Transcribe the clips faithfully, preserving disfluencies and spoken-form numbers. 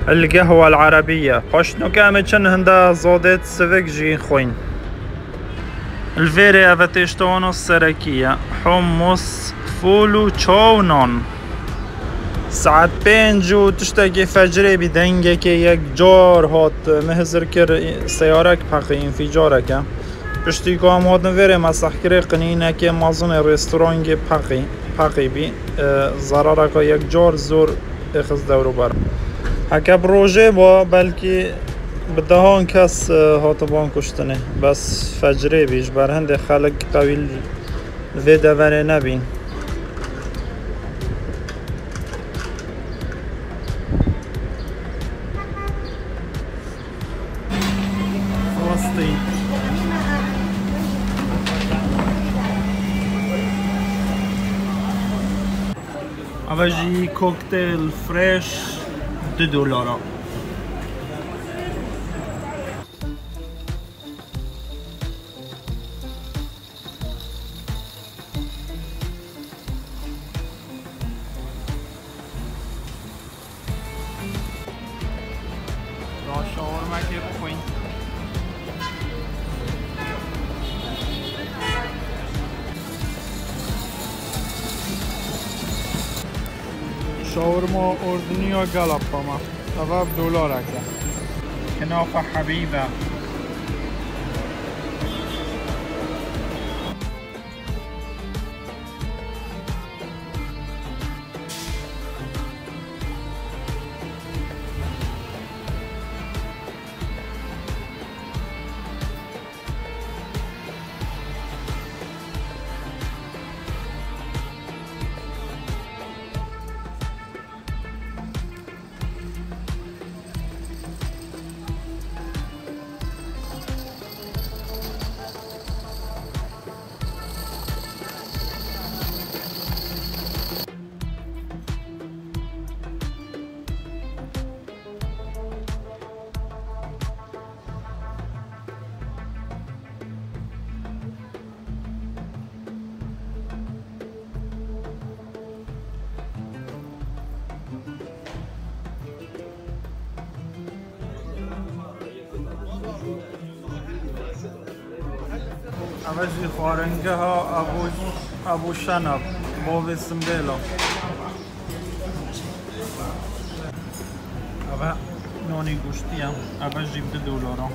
القهوة العربية. Xweşnûke em ê çin hinda zodê sivik jî xwîn. Li vêrê ev e têştewano serekî ye. Hummus, fûl û çaw nan. Saet pênc û tiştekê fecrê bî dengekê yek car hat, min hizir kir seyarek peqî, înfîcarek e. Piştî ku em hatin vêrê me sehkirê qinînekê mezinê restorangê peqî, peqî bî. E, zerareka yek car zor êxist dewr û ber. Heke bi rojê ba, belkî bi dehan kes, e, hatibûn kuştinê. Bes fecrê bî, ji ber hindê xelk qewî li vê deverê nebîn. Filistin. Ava jî kokteyl fresh du dolara. Şawarmekê bixwîn. Şawarma ordiniya gela pama. Eva dolarek e. Kinafa hebîbe. Eve jî xwaringeha Ebû, Ebû Şenab, bavê Simbêla. Eve nonê goştî ye. Eve jî bi du dolara.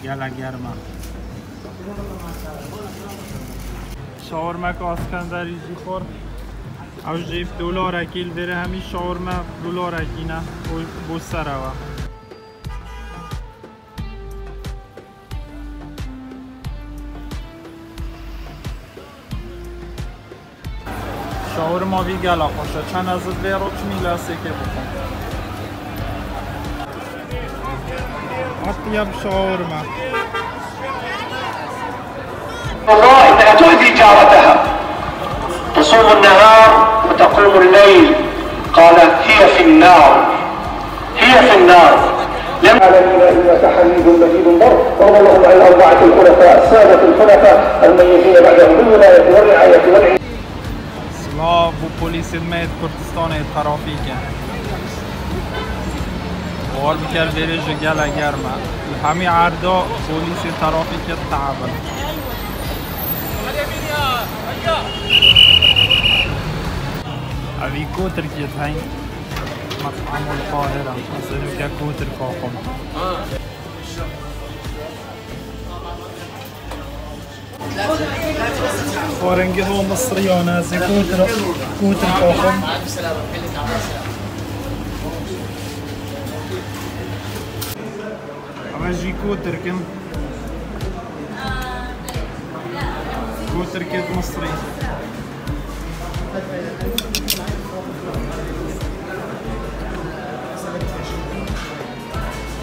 Gelek germ e. Şawarmeka Askenderî jî xwar. Ew jî bi dolarekî, li vêrê hemî şawarme bi dolarekî ne. Bo, bo ser ew e. Şawarma vî gela xweş e. Çend ez ê vê ro çimî lesêkê bixwim. Hatiye bi şawarma. والله إنها تؤذي جارتها. تصوم النهار وتقوم الليل. قال: هي في النار. هي في النار. لم العالمين إنك حميد مجيد. ضرب اللهم على الأربعة الخلفاء السادة الحنفاء المميزين بعدهم بالولاية والرعاية والعناية. Silav bo polîsên me yê Kurdistanê trafîk e. Bawer bike vêrê jî gelek germ e. Li hemî erda polîsê trafîkê tev in. Evî kotirkê heyî. Met'emul Qahire. Ez ê nûke kotir kaxim. Xwaringeha Misriyane, ez ê kotir, kotir kaxim. Eve jî kotirk in. Kotirkê Misrî.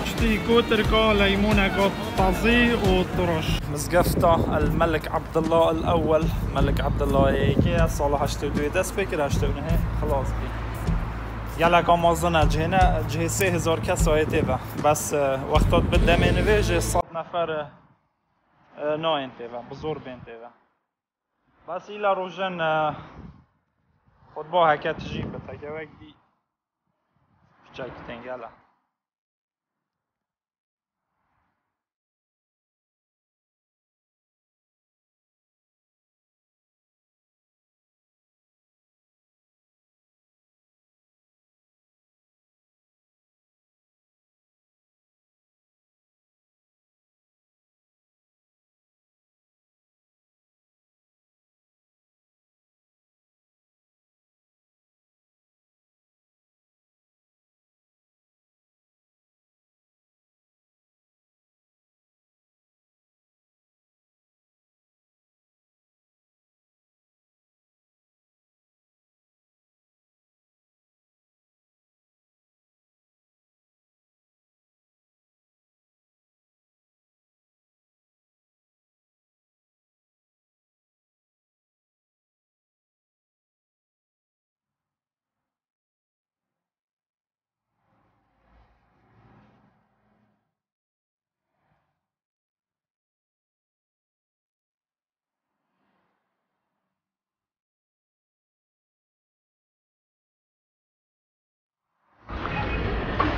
Piştî kotirka leymoneka tazî û turaş. Mizgefta El Melik Abdullah El Ewwel, Melik Abdullah yê yekê, sala heştê û duyê dest pê kir, heştê û nehê xilas bî. Gelek amazin e, cihê ne, cihê sê hezar kesayê tê ve. Bes, e, wexta dibe demê nivê jê sed nefer, e, e, nayên tê ve, bi zor bên tê ve. Bes îla rojên, e, Xutba heke tijî bi tegewek dî çek tengel e.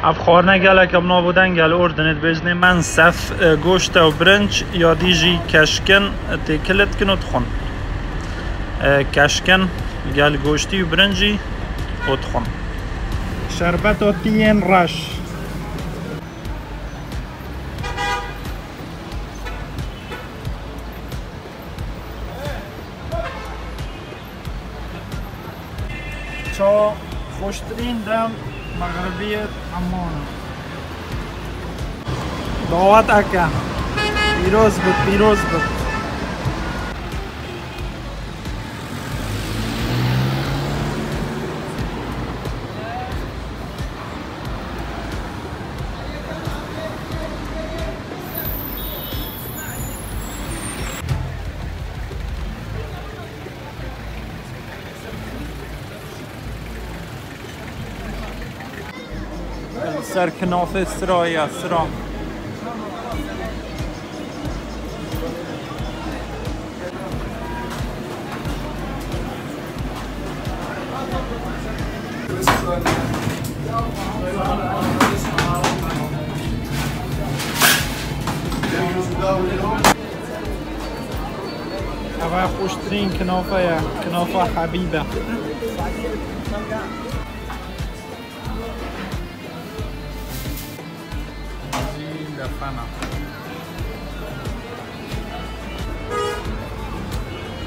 Ev xwarine gelek em nav û deng gel Urdinê dibêjinê mensef, e, goşt û birinc ya dî jî keşkin têkil dikin û dixwin. E, keşkin gel goştî û birincî û dixwin. Şerbeta tiyên reş. Ça xweştirîn dem mexribiyê Eman e. Dawet eke. Pîroz bit, pîroz bit. Li ser kinafê sira ye, sira. Eva xweştirîn kinafe ye, kinafa Hebîbe.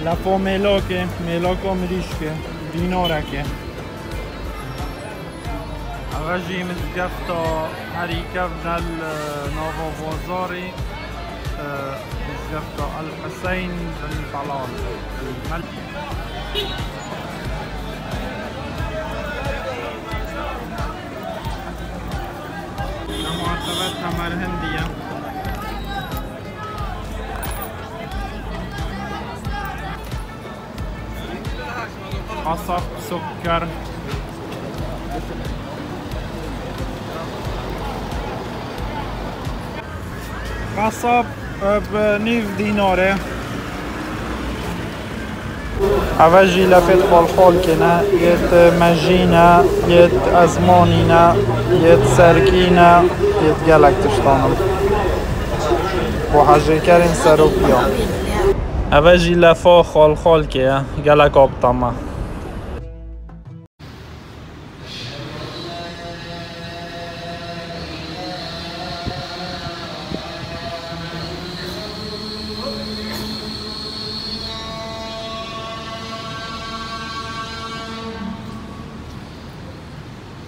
Lefo mêlokê, mêloko mirîşkê, dînorekê. Eve jî mizgefta herî kevn e li nava bazarê, e, mizgefta El Huseyn bin Talal. Muhasebet Hemer Hindiye. Qasab, sokkar. Qasab, e, bi nîv dînarê. Eve jî lefêt xolxolkê ne, yêt mejî ne, yêt ezmanî ne, yêt serkî ne, yêt gelek tiştan in. Bo hejêkerên serokiya. Eve jî lefa xolxolkê ye, gelek abtam e.